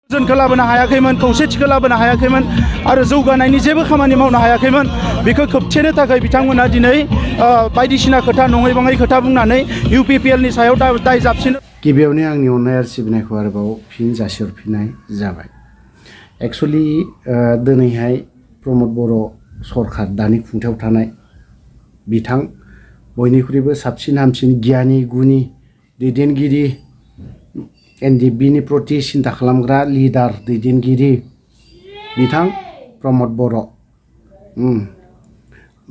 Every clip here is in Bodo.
गोजोनखौ लाबोनो हायाखैमोन खौसेथिखौ लाबोनो हायाखैमोन आरो जौगानायनि जेबो खामानि मावनो हायाखैमोन बेखौ खोबथेनो थाखाय बिथांमोना दिनै बायदिसिना खोथा नङै बाङै खोथा बुंनानै इउपिपिएलनि सायाव दाय जाबसिनो गिबियावनो आंनि अननाय आरो सिबिनायखौ आरोबाव फिन जासिहरफिननाय जाबाय एक्सुअलि दिनैहाय प्रमद बर' सरकार दानि खुंथायाव थानाय बिथां बयनिख्रुइबो साबसिन हामसिन गियानि गुनि दैदेनगिरि एनडिबिनि प्रति सिन्था खालामग्रा लिडार दैदेनगिरि बिथां प्रमद बर'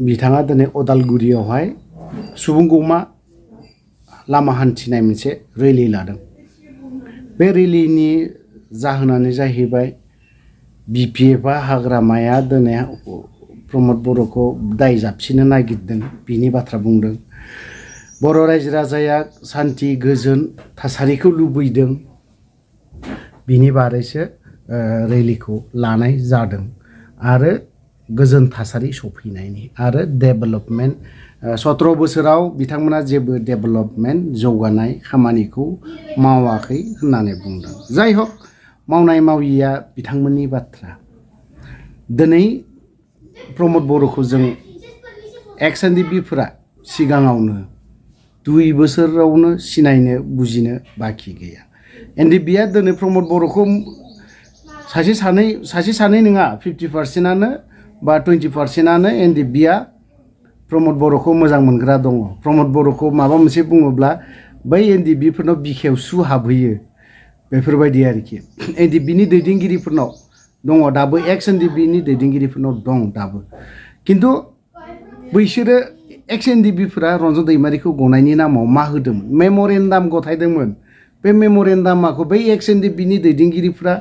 बिथाङा दिनै अदालगुरियावहाय सुबुंगौमा लामा हान्थिनाय मोनसे रेलि लादों बे रेलिनि जाहोनानो जाहैबाय बिपिएफआ हाग्रामाया दिनै प्रमद बर'खौ दाय जाबसिनो नागिरदों बिनि बाथ्रा बुंदों बर' रायजो राजाया सान्थि गोजोन थासारिखौ लुबैदों बिनि बारैसो रेलिखौ लानाय जादों आरो गोजोन थासारि सफैनायनि आरो डेभेलपमेन्ट 17 बोसोराव बिथांमोना जेबो डेभेलपमेन्ट जौगानाय खामानिखौ मावाखै होननानै बुंदों जाय हक मावनाय माविया बिथांमोननि बाथ्रा दिनै प्रमद बर'खौ जों एक्स एनडिबिफोरा सिगाङावनो 2 बोसोरावनो सिनायनो बुजिनो बाखि गैया एनडिबिया दिनै प्रमद बर'खौ सासे सानै नङा 50%आनो बा 20%आनो एनडिबिया प्रमद बर'खौ मोजां मोनग्रा दङ प्रमद बर'खौ माबा मोनसे बुङोब्ला बै एनडिबिफोरनाव बिखायाव सु हाबहैयो बेफोरबायदि आरोखि एनडिबिनि दैदेनगिरिफोरनाव दङ दाबो एक्स एनडिबिनि दैदेनगिरिफोरनाव दं दाबो खिन्थु बैसोरो एक्स एनडिबिफोरा रन्जन दैमारिखौ गनायनि नामाव मा होदोंमोन मेम'रेन्डाम गथायदोंमोन बे मेम'रेन्डामखौ बै एक्स एनडिबिनि दैदेनगिरिफ्रा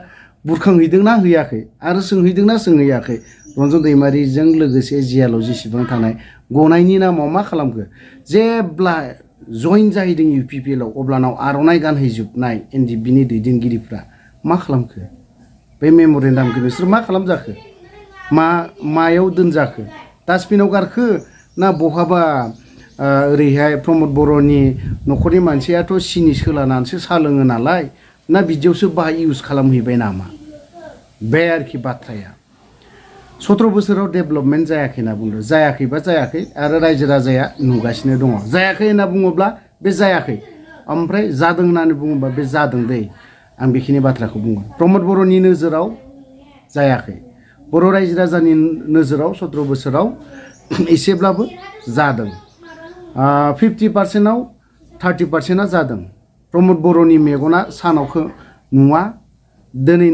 बुरखांहैदोंना हैयाखै आरो सोंहैदोंना सोंहैयाखै रन्जन दैमारिजों लोगोसे जियालाव जेसेबां थानाय गनायनि नामाव मा खालामखो जेब्ला जइन जाहैदों इउपिपिएलआव अब्लानाव आर'नाइ गानहैजोबनाय एनडिबिनि दैदेनगिरिफ्रा मा खालामखो बे मेम'रेन्डामखौ नोंसोर मा खालामजाखो मायाव दोनजाखो डास्टबिनाव गारखो ना बहाबा ओरैहाय प्रमद बर'नि न'खरनि मानसियाथ' सिनि सोलानानैसो सा लोङो नालाय ना बिदियावसो बाहाय इउज खालामहैबाय नामा बे आरोखि बाथ्राया 17 बोसोराव डेभेलपमेन्ट जायाखै होनना बुंदों जायाखैबा जायाखै आरो रायजो राजाया नुगासिनो दङ जायाखै होनना बुङोब्ला बे जायाखै ओमफ्राय जादों होननानै बुङोब्ला बे जादों दै आं बेखिनि बाथ्राखौ बुंगोन प्रमद बर'नि नोजोराव जायाखै बर' रायजो राजानि नोजोराव 17 बोसोराव एसेब्लाबो जादों 50%आव 30%आ जादों प्रमद बर'नि मेगना सानाव नुवा दिनै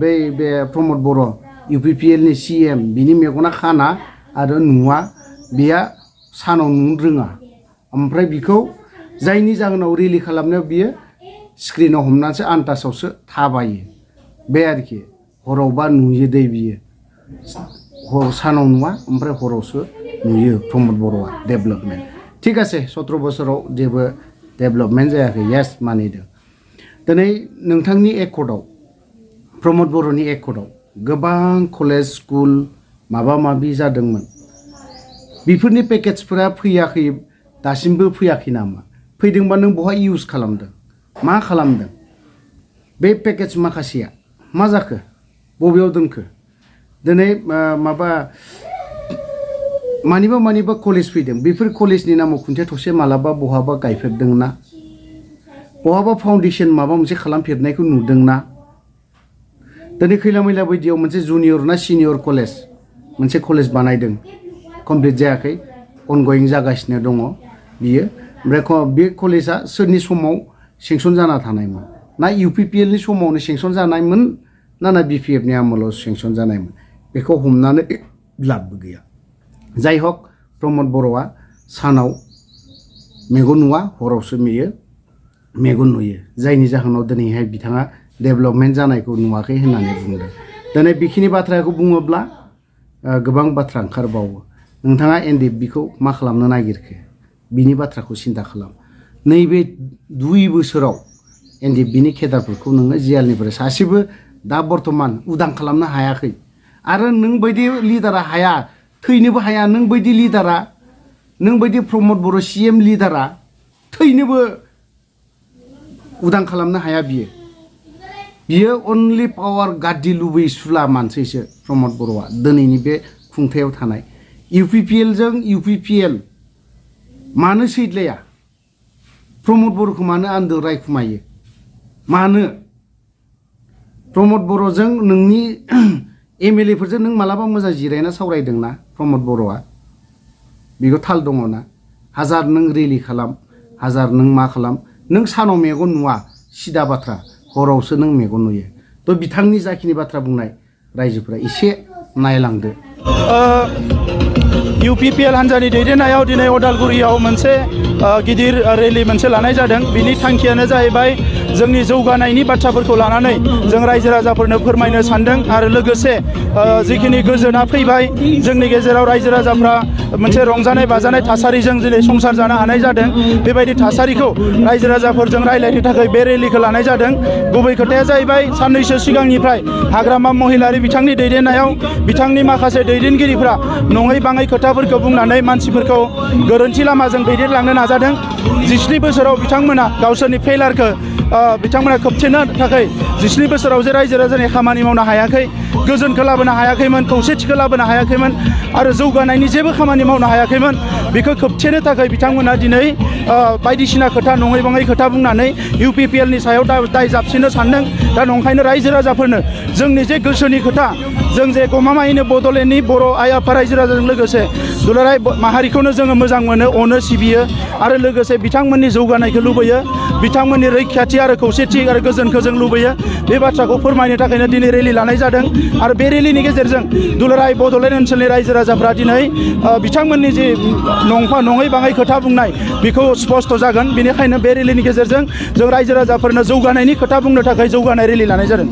बे प्रमद बर' इउपिपिएलनि सिएम बिनि मेगना खाना आरो नुवा बेया सानाव नुनो रोङा ओमफ्राय बिखौ जायनि जाहोनाव रेलि खालामनायाव बियो स्क्रिनाव हमनानैसो आन्दासावसो थाबायो बे आरोखि हरावबा नुयो दै बियो सानाव नुवा ओमफ्राय हरावसो नुयो प्रमद बर'आ डेभेलपमेन्ट थिग আছে 17 बोसोराव जेबो डेभेलपमेन्ट जायाखै येस मानिदों दिनै नोंथांनि एकर्डआव प्रमद बर'नि एकर्डआव गोबां कलेज स्कुल माबा माबि जादोंमोन बेफोरनि पेकेजफोरा फैयाखै दासिमबो फैयाखै नामा फैदोंबा नों बहा इउज खालामदों मा खालामदों बे पेकेज माखासेया मा जाखो बबेयाव दोनखो दिनै माबा मानिबा कलेज फैदों बेफोर कलेजनि नामाव खुन्थिया थसे मालाबा बहाबा गायफेरदोंना बहाबा फाउन्डेसन माबा मोनसे खालामफेरनायखौ नुदोंना दिनै खैला मैला बायदियाव मोनसे जुनियर ना सिनियर कलेज मोनसे कलेज बानायदों कमप्लिट जायाखै अनगयिं जागासिनो दङ बियो ओमफ्राय बे कलेजआ सोरनि समाव सेंसन जाना थानायमोन ना इउपिपिएलनि समावनो सेंसन जानायमोन ना बिपिएफनि आमोलाव सेंसन जानायमोन बेखौ हमनानै लाबबो गैया जाय हक प्रमद बर'आ सानाव मेगन नुवा हरावसो मेगन नुयो जायनि जाहोनाव दिनैहाय बिथाङा डेभेलपमेन्ट जानायखौ नुवाखै होननानै बुंदों दिनै बेखिनि बाथ्राखौ बुङोब्ला गोबां बाथ्रा ओंखारबावो नोंथाङा एनडिबिखौ मा खालामनो नागिरखो बिनि बाथ्राखौ सिन्था खालाम नैबे 2 बोसोराव एनडिबिनि केडारफोरखौ नोङो जियालनिफ्राय सासेबो दा बर्तमान उदां खालामनो हायाखै आरो नों बायदि लिडारा हाया थैनोबो हाया नों बायदि लिडारा नों बायदि प्रमद बर' सिएम लिडारा थैनोबो उदां खालामनो हाया बियो बियो अनलि पावार गादि लुबैसुला मानसिसो प्रमद बर'आ दिनैनि बे खुंथायाव थानाय UPPL जों UPPL मानो सैज्लाया प्रमद बर'खौ मानो आन्दो रायखुमायो मानो प्रमद बर'जों नोंनि MLA फोरजों नों मालाबा मोजां जिरायना सावरायदोंना प्रमद बर'आ बेखौ थाल दङना हाजार नों रेलि खालाम हाजार नों मा खालाम नों सानाव मेगन नुवा सिदा बाथ्रा हरावसो नों मेगन नुयो त' बिथांनि जाखिनि बाथ्रा बुंनाय रायजोफोरा एसे नायलांदो UPPL हान्जानि दैदेननायाव दिनै अदालगुरियाव मोनसे गिदिर रेलि मोनसे लानाय जादों बिनि थांखियानो जाहैबाय जोंनि जौगानायनि बाथ्राफोरखौ लानानै जों रायजो राजाफोरनो फोरमायनो सानदों आरो लोगोसे जिखिनि गोजोना फैबाय जोंनि गेजेराव रायजो राजाफ्रा मोनसे रंजानाय बाजानाय थासारिजों दिनै संसार जानो हानाय जादों बेबायदि थासारिखौ रायजो राजाफोरजों रायलायनो थाखाय बे रेलिखौ लानाय जादों गुबै खोथाया जाहैबाय साननैसो सिगांनिफ्राय हाग्रामा महिलारि बिथांनि दैदेननायाव बिथांनि माखासे दैदेनगिरिफ्रा नङै बाङै खोथाफोरखौ बुंनानै मानसिफोरखौ गोरोन्थि लामाजों दैदेनलांनो नाजादों 17 बोसोराव बिथांमोना गावसोरनि फेलारखौ बिथांमोना खोबथेनो थाखाय 17 बोसोराव जे रायजो राजानि खामानि मावनो हायाखै गोजोनखौ लाबोनो हायाखैमोन खौसेथिखौ लाबोनो हायाखैमोन आरो जौगानायनि जेबो खामानि मावनो हायाखैमोन बेखौ खोबथेनो थाखाय बिथांमोना दिनै बायदिसिना खोथा नङै बाङै खोथा बुंनानै UPPL नि सायाव दाय जाबसिननो सानदों दा नंखायनो रायजो राजाफोरनो जोंनि जे गोसोनि खोथा जों जे गमामायैनो बड'लेण्डनि बर' आइ आफा रायजो राजाजों लोगोसे दुलाराय माहारिखौनो जोङो मोजां मोनो अनो सिबियो आरो लोगोसे बिथांमोननि जौगानायखौ लुबैयो बिथांमोननि रैखाथि आरो खौसेथि आरो गोजोनखौ जों लुबैयो बे बाथ्राखौ फोरमायनो थाखायनो दिनै रेलि लानाय जादों आरो बे रेलिनि गेजेरजों दुलाराय बड'लेण्ड ओनसोलनि रायजो राजाफ्रा दिनै बिथांमोननि जे नङै बाङै खोथा बुंनाय बेखौ स्पष्ट जागोन बेनिखायनो बे रेलिनि गेजेरजों जों रायजो राजाफोरनो जौगानायनि खोथा बुंनो थाखाय जौगानाय रेलि लानाय जादों